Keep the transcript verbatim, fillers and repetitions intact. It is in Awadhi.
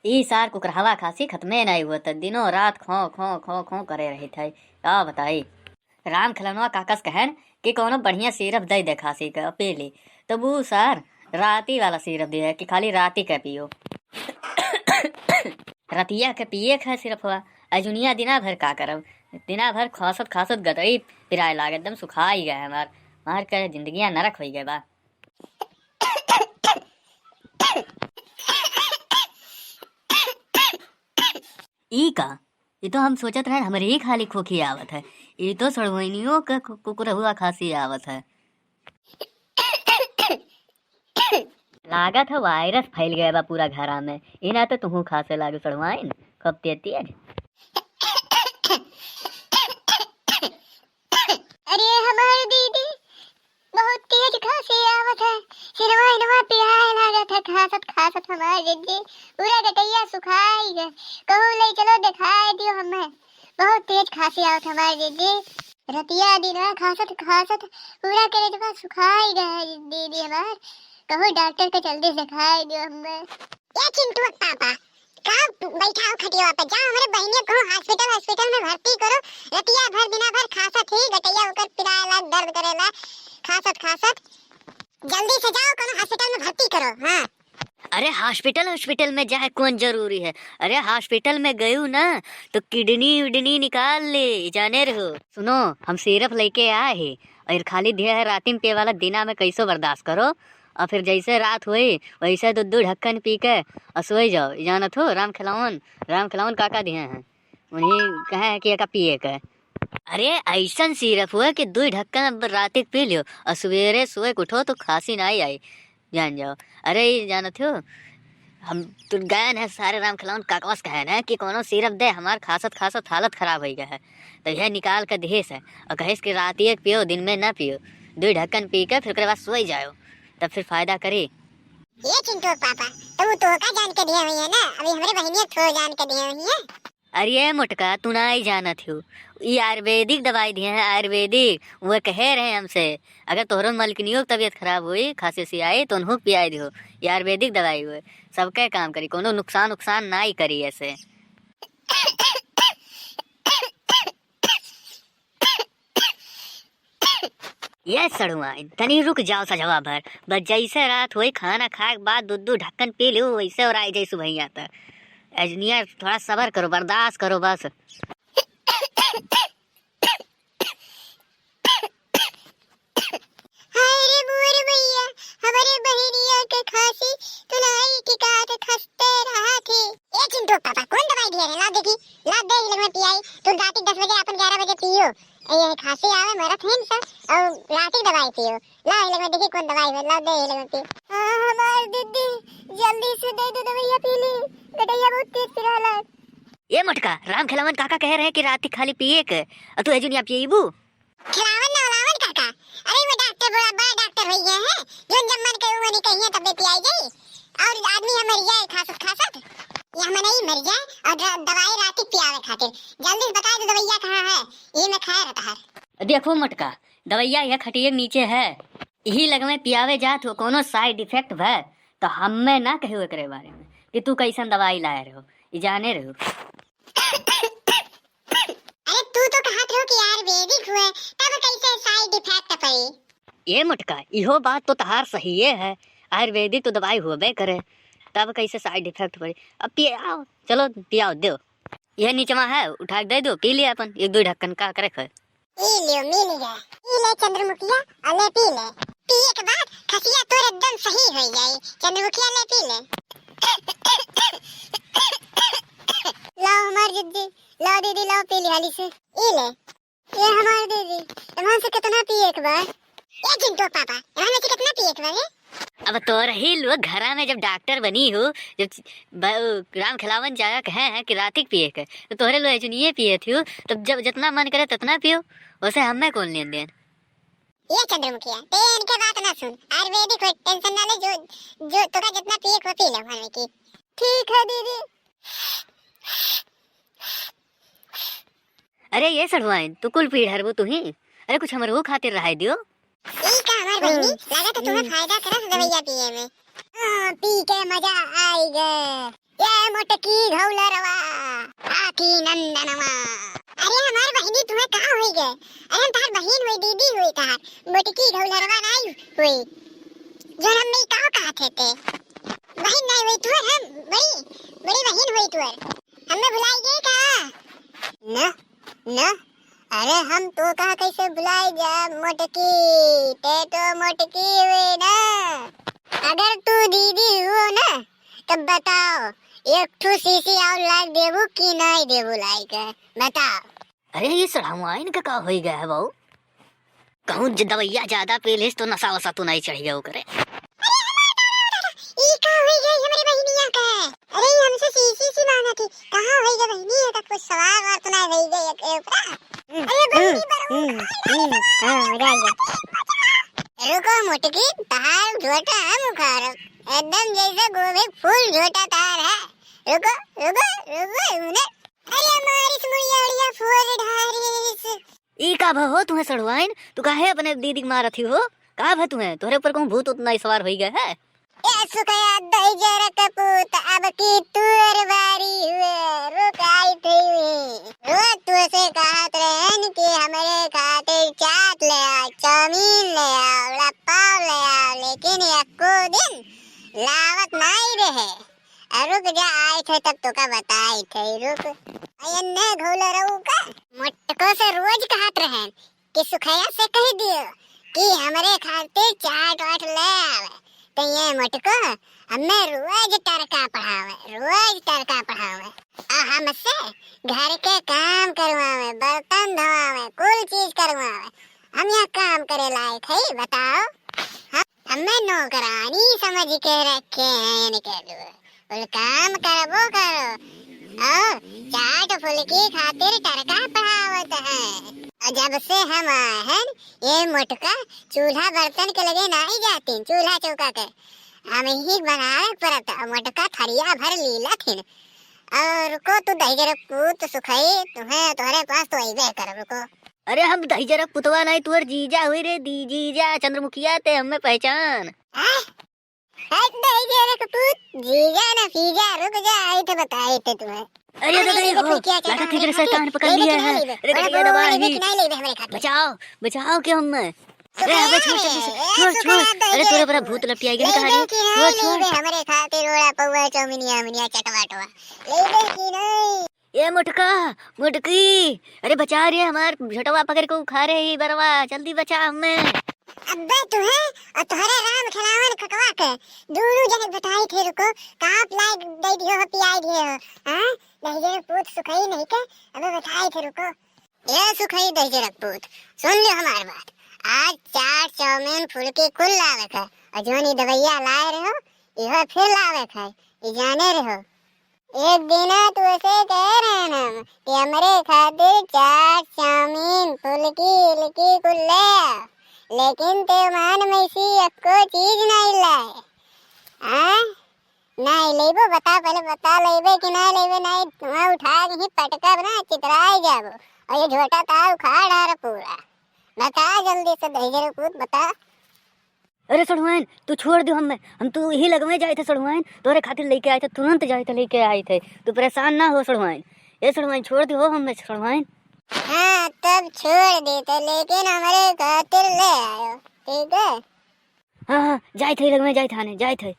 ई सार कुकरहवा खासी खतमे नाई होत, दिनों रात खों, खों, खों, खों करे रहित है। का बताई? राम खिलौनवा काका से कहन कि कौनो बढ़िया सिरप दे दे खासी के, पी ली। तब ऊ सार राती वाला सिरप दे है कि खाली राती के पियो। रतिया के पिए के है सिरपवा, अजुनिया दिना भर का करब? दिना भर खासत खासत गटई पिराए लागे, एकदम सुखाई गए हमार, हमार के जिंदगिया नरक होई गए बा। ई का? ई तो हम सोचत रहन हमरे ही खाली खोखी आवत है। ई तो सड़ुआइनियों के कु-, कुकुरहुआ खासी आवत है। लागत है वायरस फैल गया बा पूरा घरा में। ई ना तो तुहू खासे लागू सड़ुआइन, खूब तेज तेज। अरे हमार दीदी, बहुत तेज खांसी आवत है, सिरवा इनवा पिराए लागत है, खांसत खांसत हमार दीदी पूरा गटैया सुखाई गए, कहूँ ले चलो दिखाई दियो हमें, बहुत तेज खांसी आवत हमार दीदी, रतिया दिनवा खांसत खांसत पूरा करेजवा सुखाई गए दीदी हमार, कहूँ डॉक्टर के जल्दी दिखाई दियो हमें। ए चिंटुआ के पापा, का बैठाओ खटिया पे, जाओ हमरे बहिनिया को हॉस्पिटल, हॉस्पिटल में भर्ती करो, रतिया भर दिना भर खांसत ही गटैया ओकर पिराए लाग, दर्द करेला, खांसत खांसत, जल्दी से जाओ कोनो हॉस्पिटल में भर्ती करो। हाँ। अरे हॉस्पिटल, हॉस्पिटल में जाए कौन जरूरी है? अरे हॉस्पिटल में गयू ना तो किडनी विडनी निकाल ले, जाने रहो। सुनो, हम सिरप लेके आए हैं और खाली दिया है राती में पिए वाला, दिना में कैसो बर्दाश्त करो। और फिर जैसे रात होई वैसे दो दो ढक्कन पी के और सोई जाओ। ई जानत हो राम खिलावन, राम खिलावन काका दिए हैं, उन्हीं कहे हैं कि एका पिए के। अरे ऐसन सिरप हुआ कि दो ढक्कन अब रात के पी लियो और सवेरे सोए के उठो तो खांसी ना आई, जान जाओ। अरे ई जानत हो, हम तो गए हैं सारे राम खिलावन काकवा से कहे हैं कि कोनो सिरप दे, हमार खांसत खांसत हालत खराब हो गया है, तो यह निकाल के दिहेस है और कहेस कि रात एक पियो, दिन में ना पियो, दो ढक्कन पी के फिर ओकरे बाद सोई जाओ, तब फिर फायदा करी। ये चिंटू पापा, तो वो तोहका जान के दिए हुई है ना, अभी हमरे बहिनिया थो जान के दिए हुई है। अरे मोटका, तू ना ही जानत हो, ई आयुर्वेदिक दवाई दिए हैं, आयुर्वेदिक। वो कहे रहे हमसे, अगर तोहरो मलकिनियों की तबीयत खराब हुई, खांसी सी आई, तो उन्हों पियाई दियो। ई आयुर्वेदिक दवाई हुए, सबके काम करी, कोनो नुकसान उकसान ना ही करी ऐसे। ये सड़ुआइन, तनी रुक जाओ सजवा भर। बस जैसे रात होई, खाना खाए के बाद दू दू ढक्कन पी लियो, वैसे और आई जाई सुबहिया तक। अजनिया, थोड़ा सबर करो, बर्दाश्त करो बस। हाय रे मोर मैया, हमरे बहिनिया के खांसी तुलाई टिकात खस्ते रहा थी। ए चिंटू पापा, कौन दवाई दिए रे? ला देखी, ला दे ही लगमे पियाई। तू रात के दस बजे अपन ग्यारह बजे पियो। ए, ये खांसी आवे, मरत हैं सब, और रात की दवाई पियो। ला ही लगमे देखी कौन दवाई हो, ला दे ही लगमे पियो। हाँ, हमार दीदी, जल्दी से दे दो दवाइया पी ली, गटैया बहुत तेज पिराला। ए मोटका, राम खिलावन काका कहे रहे कि रात की खाली पिए के, और तू एजुनिया पिएबू? खिलावन ना उलावन काका, अरे वो डॉक्टर बड़ा, बड़ा डॉक्टर हो गया है, जोन जब मन करे वो नहीं कहिए तब पियाई जाई, और आदमी हम मर जाए खासत खासत, या हम नहीं मर जाए, और द-, दवाई रात की पियावे खातिर, जल्दी से बता दो दवाइया कहाँ है, ये मैं खाए रहता है। देखो मोटका, दवाइया यह खटिए के नीचे है, यही लगमे पियावे जात हो, कोनो side effect भय तो हमें ना कहो एकरे बारे में कि तू कैसन दवाई लाए रहो, ई जाने रहो। अरे तू तो कहत रहो कि आयुर्वेदिक हुए, तब कैसे side effect पड़ी? ए मोटका, इहो बात तो तहार सहिए है, आयुर्वेदिक तो दवाई होबे करे, तब कैसे side effect पड़ी? अब पियाओ, चलो पियाओ, दो। यह नीचवा है, उठा के दे दो, पी लिया अपन एक दो ढक्कन, का करे खाए। ई लियो, मिल गया। ई ले चंद्रमुखिया, और ले पी ले। पिए के बाद खसिया तोर एकदम सही हो जाई। चंद्रमुखिया ले पी ले। लाओ हमार दीदी, लाओ दीदी, लाओ पी ली हाली से। ई ले। ये हमार दीदी, एमन से कितना पिए के बा? ए चिंटू पापा, एमन से कितना पिए के बा रे? अब तोर ही लोग घरा में जब डॉक्टर बनी हो, जब ब-, राम खिलावन जागा कहे हैं कि रातिक पिए के, तो तोहरे लोग एजुनिये पिए थियो, तब जब जितना मन करे तितना पियो, उसे हमें कौन लेन देन? ये चंद्रमुखिया, ते इनके बात ना सुन, आयुर्वेदिक हो, tension ना ले, जो, जो तोका जितना पिए के हो, पी ले, हमारे की। ठीक है दीदी। अरे ये सड़ुआइन, तू कुल पी ढरबू तू ही? अरे कुछ हमरहू खातिर रहाई दियो। ई का हमार बहिनी, हम्म। लागत है तुम्हें हम्म। फायदा करत दवाइया पिए में। हाँ, पी के मजा आई गे। ए मोटकी घौलरवा, आकी नंदनवा। अरे हमार बहिनी, तुम्हें का होई गए? अरे हम तहार बहिन होई, दीदी होई तहार, मोटकी घौलरवा नाई होई। जो हम नहीं का कहत है ते? बहिन नाई होई तुहर, हम बड़ी, बड़ी बहिन होई तुहर। हमें भुलाई गए का? न, न, अरे हम तोका कैसे भुलाई जा मोटकी, ते तो मोटकी हुई ना। अगर तू दीदी हुओ ना, तब बताओ, एक ठो शीशी और लाइक देबू कि नहीं देबू लाइक, बताओ। अरे ये सड़हुआइन का का होई गया है बाऊ? कहूँ ज-, दवैया ज्यादा पी लेस तो नशा वसा तो नहीं चढ़ गया ओकरे। अरे हमार दादा, ओ दादा, ई का होई गई हमरे बहिनिया का? अरे ई हमसे शीशी सी मांगा थी, कहाँ होई गई बहिनी? ये तक कुछ सवार वार तो नहीं होई गई एक, एक ऊपरा। अरे बहिनी बरू, हम्म, हम्म, हाँ, मजा आ गया। रुको मोटकी, तहार झोटा हम उखाड़ब, एकदम जैसे गोभी फूल झोटा तहार है। रुको, रुको, रुको, उन्हें। अरे मारिस मुड़िया उड़िया फोड़ ढारिस। ई का भा हो तुम्हें सड़ुआइन? तू काहे अपने दीदी के मारत ही हो? का भा तुम्हें? तोहरे ऊपर कहूँ भूत उतना ही सवार होई गए है? ए सुखया दहिजर कपूत, अब की तोर बारी हुए, रुक आई थी। रोज तुझसे कहत रहन कि हमरे खातिर चाट ले आ, चाउमीन ले आ, वड़ा पाव ले आ, लेकिन एको दिन लावत नाई रहे। आ रुक जा, आए थे तब तोका बताए थे, रुक। आ एन्ने घोलो रहू का? मोटको से रोज कहत रहन कि सुखैया से कह दियो कि हमरे खातिर चाट वाट ले आवे। तो ये मोटको हमें रोज टरका पढ़ावे, रोज टरका पढ़ावे। आ हमसे घर के काम करवावे, बर्तन धोवावे, कुल चीज करवावे। हम यहाँ काम करे लायक है, बताओ? हम हमें नौकरानी समझ के रखे हैं इनके लिए। कुल काम करबो करो। और चाट फुल्की खातिर टरका पढ़ावत है। और जब से हम आए हैं, ये मोटका चूल्हा बर्तन के लगे नहीं जाती, चूल्हा चौका के। हम ही बनावे पड़त, और मोटका थरिया भर लीला थिन। और रुको तू दहिजर पूत सुखई, तुम्हें तोहरे पास तो अइबे करब, रुको। अरे हम दहिजर पुतवा नहीं, तोहर जीजा हुई रे, दी जीजा चंद्रमुखिया ते हमें पहचान। हाँ? हट दहिजर पूत, जीजा ना फीजा, रुक जा, आई थे बताई थे तुम्हें। अरे अरे, दादा, अरे, ये देखो, हो, क्या, क्या, लगा अरे, ठीक से अरे, कान पकड़ अरे, लिया अरे, है। अरे, अरे, अरे, अरे, अरे, अरे, नहीं, नहीं, हमें खाते। बचाओ, बचाओ के हमें। अरे, अबे छोड़, छोड़, ए, छोड़, छोड़। सुखा दे अरे, रे तोरे पर तू। भूत लपटी आएगी, ले निकाल दे रे। कि नहीं, छोड़, ले छोड़। दे, हमरे खातिर रोड़ा पौवा, चौमिनिया, मिनिया, चटवाटवा। ले दे कि नहीं? ए, मोटका, मोटकी, अरे, बचा रे, हमार झोटवा पकड़ के उखाड़े ही बरवा, जल्दी बचा हमें। अबे तुहे और तोहरे राम खेलावन ककवा के, दोनों जने बताई थे, रुको, का आप लाइक दे दियो हो, पियाई दिए हो, हाँ? दहिजर पूत सुखई नहीं के, अबे बताई थे, रुको। ए सुखई दहिजरक पूत, सुन लियो हमार बात। आज चाट, चाउमीन, फुलकी कुल लावे के, और जोन ई दवैया लाए रहो, इहो फिर लावे के, ई जाने रहो। एक दिना तू ऐसे कह रहे हम कि हमरे खातिर चाट, चाउमीन, फुलकी, उलकी कुल ले आओ, लेकिन ते मान में से एको चीज नहीं लाए। हाँ? नहीं लेबो, बता, पहले बता, लेबे कि नहीं लेबे? नहीं, तुम्हें उठा के ही पटकब ना, चितराई जाबो। और ये झोटा तार उखाड़ आ रहा पूरा। बता जल्दी से, दहिजर पूत, बता। अरे सड़ुआइन, तू छोड़ दियो हमें, हम तू ही लगवे जाए थे सड़ुआइन, तोरे खातिर लेके आए थे, तुरंत जाए थे, लेके आए थे, तू परेशान ना हो सड़ुआइन। ए सड़ुआइन, छोड़ दियो हमें सड़ुआइन। हाँ, तब छोड़ देते, लेकिन हमरे खातिर ले आयो, ठीक है? हाँ, हाँ, जाए थे, लगवे जाए थे, आने, जाए थे।